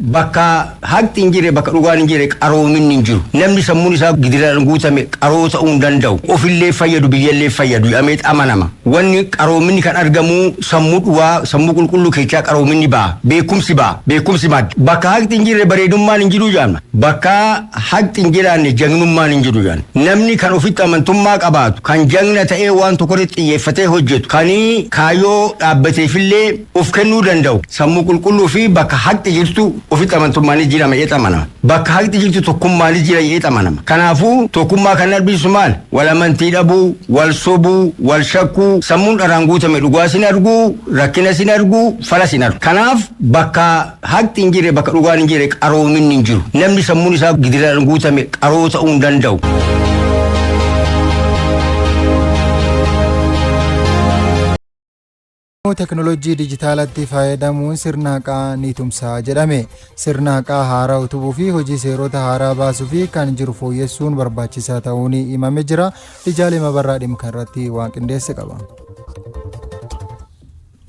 Bakka haqni hin jirre, bakka dhugaan hin jirre, qaroominni hin jiru. Namni sammuun isaa gidiraan guutame qaroo ta'uu hin danda'u. Ofillee fayyadu, biyyallee fayyadu jedhamee amanama. Wanni qaroominni kan argamu sammuu dhugaa, sammuu qulqulluu keessaa qaroominni ba'a. Beekumsi ba'a. Beekumsi madda. Bakka haqni hin jirre bareedummaan hin jiru jedhama. Bakka haqni hin jiraanne jagnummaan hin jiru jedhama. Namni kan ofitti amantummaa qabaatu, kan jagna ta'ee waan tokkorratti xiyyeeffatee hojjetu, kan kaayyoo dhaabbateefillee of kennuu danda'u, sammuu qulqulluu fi bakka haqni jirtu ofitti amantummaanis jira jedhee amanama. Bakka haqni jirtu tokkummaanis jira jedhee amanama. Kanaafuu tokkummaa kan arbisu maal? Wal amantii dhabuu, wal sobuu, wal shakkuu, sammuun dharaan guutame dhugaa sin arguu, rakkina sin arguu, fala sin argu. Kanaaf bakka haqni hin jirre, bakka dhugaan hin jirre, qaroominni hin jiru. Namni sammuun isaa gidiraan guutame qaroo ta'uu hin danda'u. Teknoolojii dijitaalatti fayyadamuun sirna haqaa ni tumsa jedhame. Sirna haqaa haaraa utubuu fi hojii seerota haaraa baasuu fi kan jiru fooyyessuun barbaachisaa ta'uun himamee jira. Ijaalee Mabarraa dhimma kanarratti waan qindeesse qaba.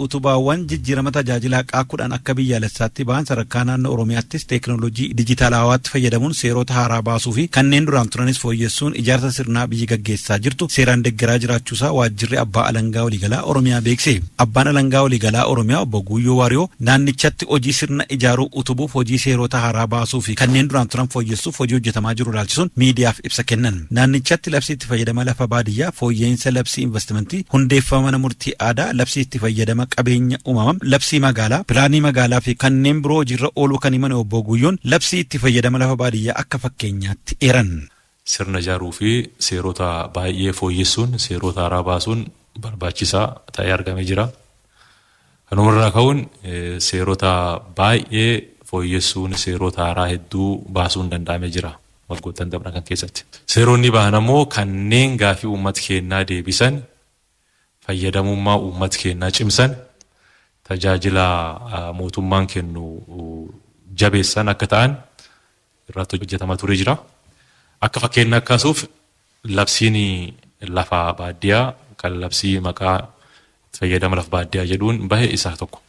Utubaawwan jijjiirama tajaajila haqaa 10 akka biyyaalessaatti ba'an, sadarkaa naannoo Oromiyaattis teeknooloojii dijitaalawaatti fayyadamuun seerota haaraa baasuu fi kanneen duraan turanis fooyyessuun ijaarsa sirnaa biyyi gaggeessaa jirtu seeraan deggeraa jiraachuusaa Waajjirri Abbaa Alangaa Waliigalaa Oromiyaa beeksise. Abbaan Alangaa Waliigalaa Oromiyaa Obbo Guuyyoo Waariyoo naannichatti hojii sirna ijaaruu utubuuf hojii seerota haaraa baasuu fi kanneen duraan turan fooyyessuuf hojii hojjetamaa jiru ilaalchisuun miidiyaaf ibsa kennan. Naannichatti labsii itti fayyadama lafa baadiyyaa, fooyya'iinsa labsii invastimantii, hundeeffama mana murtii aadaa, labsii itti fayyadama qabeenya uumamam, labsii magaalaa, pilaanii magaalaa fi kanneen biroo hojiirra ooluu kan himan Obbo Guuyyoon, labsii itti fayyadama lafa baadiyyaa akka fakkeenyaatti eeran. Sirna ijaaruu fi seerota baay'ee fooyyessuun, seerota haaraa baasuun barbaachisaa ta'ee argamee jira. Kanumarraa ka'uun seerota baay'ee fooyyessuun, seerota haaraa hedduu baasuun danda'amee jira waggoottan dabran kan keessatti. Seeronni bahan ammoo kanneen gaafii uummata keenyaa deebisan, fayyadamummaa uummata keenyaa cimsan, tajaajila mootummaan kennu jabeessan akka ta'an irratti hojjetamaa ture jira. Akka fakkeenyaa kaasuuf, labsiin lafa baadiyyaa kan labsii maqaa fayyadama lafa baadiyyaa jedhuun bahe isa tokko.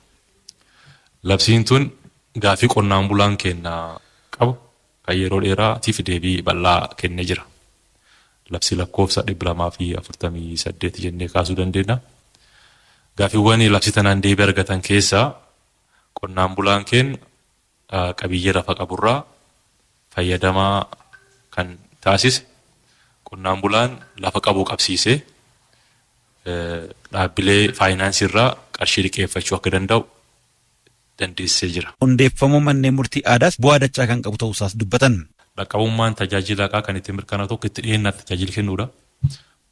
Labsiin tun gaafii qonnaan bulaan keenya qabu kan yeroo dheeraatiif deebii bal'aa kennee jira. Labsii lakkoofsa 248 jennee kaasuu dandeenya. Gaafiiwwan labsii tanaan deebii argatan keessaa, qonnaan bulaan keenya qabiyyee lafa qaburraa fayyadamaa kan taasise, qonnaan bulaan lafa qabu qabsiisee dhaabbilee faayinaansii irraa qarshii liqeeffachuu akka danda'u dandeessisee jira. Hundeeffamuu manneen murtii aadaas bu'aa dachaa kan qabu ta'uusaas dubbatan. Dhaqqabummaan tajaajila haqaa kan ittiin mirkanaa'u tokko itti dhiyeenyaatti tajaajila kennuudha.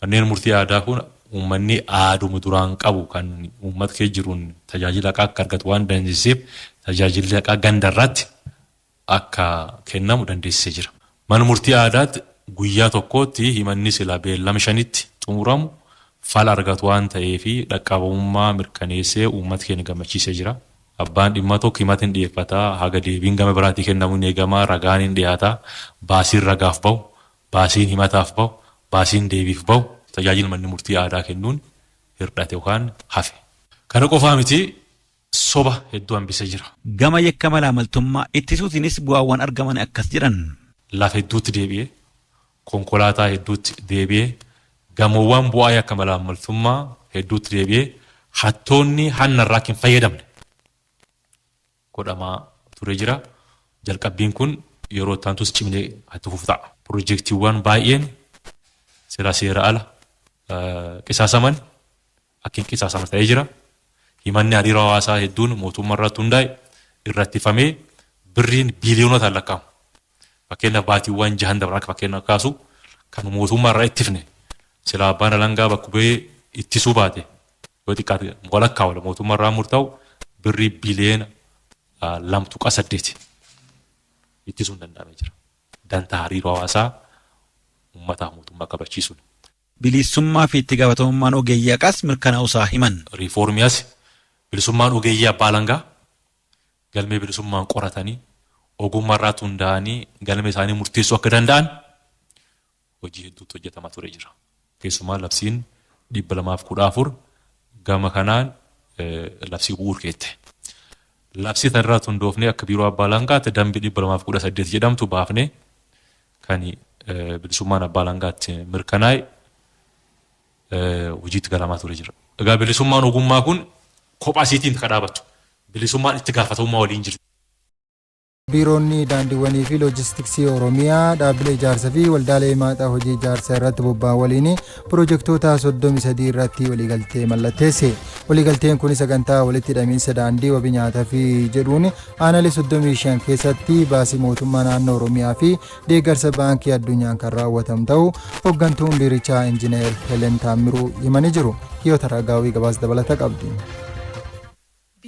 Manneen murtii aadaa kun uummanni aaduma duraan qabu kan uummata keessa jiruun tajaajila haqaa akka argatu waan dandeessiseef, tajaajilli haqaa gandarraatti akka kennamu dandeessisee jira. Mana murtii aadaatti guyyaa tokkotti himanni sila beellama shanitti xumuramu fala argatu waan ta'eef, dhaqqabamummaa mirkaneessee uummata keenya gammachiisee jira. Abbaan dhimma tokko himata hin dhiyeeffata, haga deebiin gama biraatii kennamu hin eegama, ragaan hin dhiyaata, baasiin ragaaf bahu, baasiin himataaf bahu, baasiin deebiif bahu tajaajila manni murtii aadaa kennuun hirdhate yookaan hafe. Kana qofaa miti, soba hedduu hambisee jira. Gama yakka malaamaltummaa ittisuutiinis bu'aawwan argaman akkas jedhan. Lafa hedduutti deebi'ee, konkolaataa hedduutti deebi'ee, gamoowwan bu'aa yakka malaamaltummaa hedduutti deebi'ee, hattoonni hanna irraa akka hin fayyadamne godhamaa ture jira. Jalqabbiin kun yeroo itti aantus cimnee itti fufu ta'a. Pirojektiiwwan baay'een sira seera ala qisaasaman akka hin qisaasamne ta'ee jira. Himanni hariiroo hawaasaa hedduun mootummaa irratti hundaa'e irrattifamee birriin biiliyoonotaan lakkaa'amu. Fakkeenyaaf, baatiiwwan jahan dabran akka fakkeenyaaf kaasu, kan mootummaa irraa ittifne silaa abbaan alangaa bakka bu'ee ittisuu baate yoo xiqqaate walakkaa wala mootummaa irraa murtaa'u birrii biliyoona 2.8 ittisuun danda'amee jira. Dantaa hariiroo hawaasaa uummataaf mootummaa kabachiisuun. Bilisummaa fi itti gaafatamummaan ogeeyyii haqaas mirkanaa'uusaa himan. Riifoormii as bilisummaan ogeeyyii abbaa alangaa galmee bilisummaan qoratanii, ogummaa irraatti hundaa'anii galmee isaanii murteessuu akka danda'an hojii hedduutu hojjetamaa ture jira. Keessumaa labsiin 214 gama kanaan labsii bu'uur keette. Labsii irratti hundoofnee akka biiroo abbaa alangaatti dambii 218 jedhamtu baafnee kan bilisummaan abbaa alangaatti mirkanaa'e hojiitti galamaa ture jira. Egaa bilisummaan ogummaa kun kophaa isiitiin kan dhaabattu. Bilisummaan itti gaafatamummaa waliin jirti. Biiroonni daandiiwwanii fi loojistiksii Oromiyaa dhaabbilee ijaarsaa fi waldaalee maaxaa hojii ijaarsaa irratti bobba'an waliin piroojektota 33 irratti waliigaltee mallatteesse. Waliigalteen kun sagantaa walitti hidhamiinsa daandii wabii nyaataa fi jedhuun aanaalee 35 keessatti baasii mootummaa naannoo Oromiyaa fi deeggarsa baankii addunyaan kan raawwatamu ta'uu hooggantuun biirichaa Injiinar Helen Taammiruu himanii jiru. Hiyoota Ragaawii gabaasa dabalata qabdi.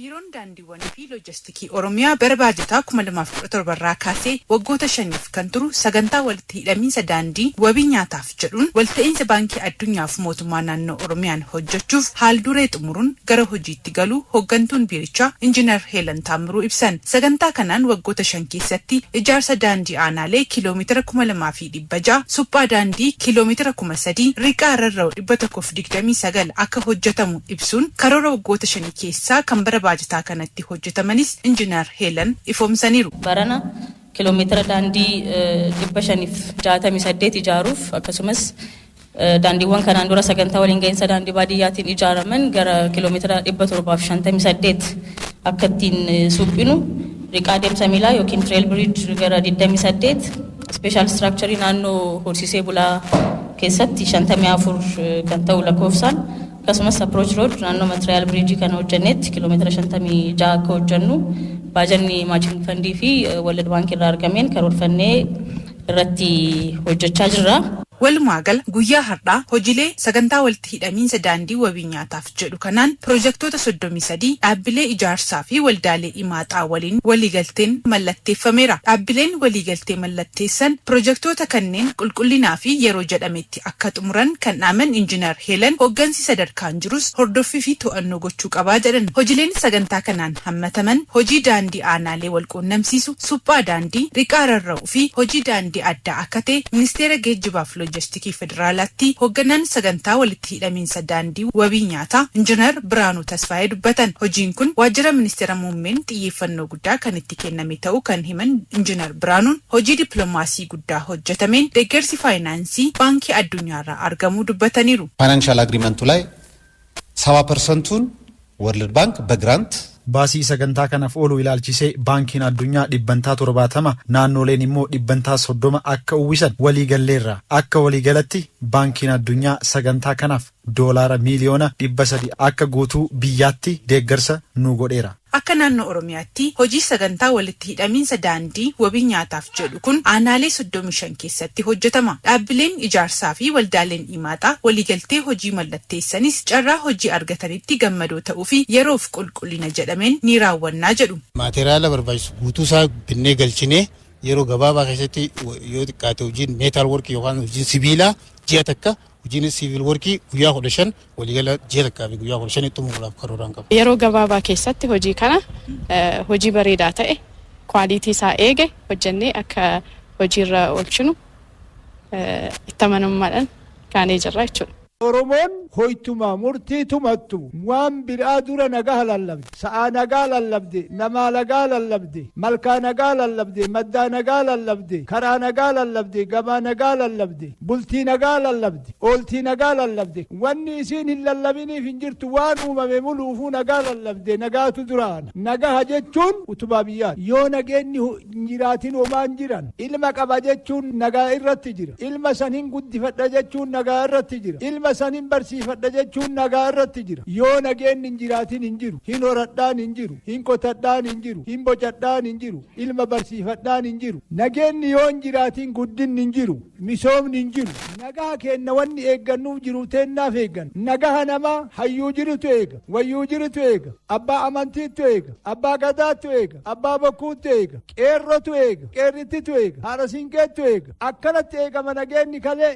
Biiroon daandiiwwanii fi loojistiikii Oromiyaa bara baajataa 2017 irraa kaasee waggoota 5f kan turu sagantaa walitti hidhamiinsa daandii wabii nyaataaf jedhuun walta'iinsa baankii addunyaaf mootummaa naannoo Oromiyaan hojjechuuf haal duree xumuruun gara hojiitti galuu hooggantuun biirichaa Injiinar Heelan Taammiruu ibsan. Sagantaa kanaan waggoota 5 keessatti ijaarsa daandii aanaalee kiiloomeetira 2600, suphaa daandii kiiloomeetira 3000, riqaa rarra'u 129 akka hojjetamu ibsuun karoora waggoota 5 keessaa kan bara baajataa kanatti hojjetamanis Injiinar Heelan ifoomsaniiru. Barana kiiloomeetira daandii 568 ijaaruuf akkasumas daandiiwwan kanaan dura sagantaa waliin gahinsa daandii baadiyyaatiin ijaaraman gara kiiloomeetira 758 akka ittiin suphinu, riqaa deemsa miilaa yookiin trail bridge gara 28, special structure naannoo horsiisee bulaa keessatti 54 kan ta'u lakkoofsaan, akkasumas approach road naannoo material bridge kana hojjennetti kiiloomeetira 56 akka hojjennu baajanni matching fundii fi World Bank irraa argameen karoorfannee irratti hojjechaa jirra. Walumaa gala guyyaa har'aa hojiilee sagantaa walitti hidhamiinsa daandii wabii nyaataaf jedhu kanaan piroojektota 33 dhaabbilee ijaarsaa fi waldaalee imaaxaa waliin waliigalteen mallatteeffameera. Dhaabbileen waliigaltee mallatteessan piroojektota kanneen qulqullinaa fi yeroo jedhametti akka xumuran kan dhaaman Injiinar Heelan, hooggansi sadarkaan jirus hordoffii fi to'annoo gochuu qabaa jedhan. Hojiileen sagantaa kanaan hammataman hojii daandii aanaalee wal quunnamsiisu, suphaa daandii, riqaa rarra'uu fi hojii daandii addaa akka ta'e ministeera geejjibaaf loojistikii federaalaatti hoogganaan sagantaa walitti hidhamiinsa daandii wabii nyaataa Injiinar Biraanuu Tasfaayee dubbatan. Hojiin kun waajjira ministeera muummeen xiyyeeffannoo guddaa kan itti kenname ta'uu kan himan Injiinar Biraanuun, hojii dippiloomaasii guddaa hojjetameen deeggarsi faayinaansii baankii addunyaarraa argamuu dubbataniiru. Financial agreement ኡ ላይ 70 ፐርሰንቱን World Bank በ grant Baasii sagantaa kanaaf oolu ilaalchisee baankiin addunyaa 70%, naannoleen immoo 30% akka uwwisan waliigalleerra. Akka waliigalatti baankiin addunyaa sagantaa kanaaf doolaara miiliyoona 300 akka guutuu biyyaatti deeggarsa nu godheera. Akka naannoo Oromiyaatti hojii sagantaa walitti hidhamiinsa daandii wabii nyaataaf jedhu kun aanaalee 35 keessatti hojjetama. Dhaabbileen ijaarsaa fi waldaaleen imaaxaa waliigaltee hojii mallatteessanis carraa hojii argatanitti gammadoo ta'uu fi yeroof qulqullina jedhameen ni raawwannaa jedhu. Maateriyaala barbaachisu guutuu isaa binnee galchinee yeroo gabaabaa keessatti, yoo xiqqaate hojiin metal workii yookaan hojiin sibiilaa ji'a 1, hojiin civil workii guyyaa 15, waliigala ji'a 1 fi guyyaa 15tti xumuruudhaaf karooraan qaba. Yeroo gabaabaa keessatti hojii kana hojii bareedaa ta'e, quality isaa eege hojjennee akka hojiirra oolchinu itti amanamummaadhaan kaanee jirra jechuudha. Oromoon hoytuma murtii tumattu waan biraa dura nagaa lallabde, sa'aa nagaa lallabde, namaa nagaa lallabde, malkaa nagaa lallabde, maddaa nagaa lallabde, karaa nagaa lallabde, gabaa nagaa lallabde, bultii nagaa lallabde, ooltii nagaa lallabde. Wanni isiin hin lallabiniif hin jirtu. Waan uumame muluufuu nagaa lallabde. Nagaatu duraana. Nagaha jechuun utubaa biyyaati. Yoo nageenyi hin jiraatin homaan jiran. Ilma qaba jechuun nagaa irratti jira. Ilma san hin guddifadha jechuun nagaa irratti jira. Ilma san hin barsiifadha jechuun nagaa irratti jira. Yoo nageenyi hin jiraatin hin jiru. Hin horadhaan hin jiru, hin qotadhaan hin jiru, hin bocadhaan hin jiru, ilma barsiifadhaan hin jiru. Nageenyi yoo hin jiraatin guddinni hin jiru, misoomni hin jiru. Nagaa kenna wanni eeggannuuf jiru teennaaf eeggan. Nagaha namaa hayyuu jirutu eega, wayyuu jirutu eega, abbaa amantiitu eega, abbaa gadaatu eega, abbaa bokkuutu eega, qeerrotu eega, qeerrittitu eega, haadha siinqeetu eega. Akkanatti eegama nageenyi kalee.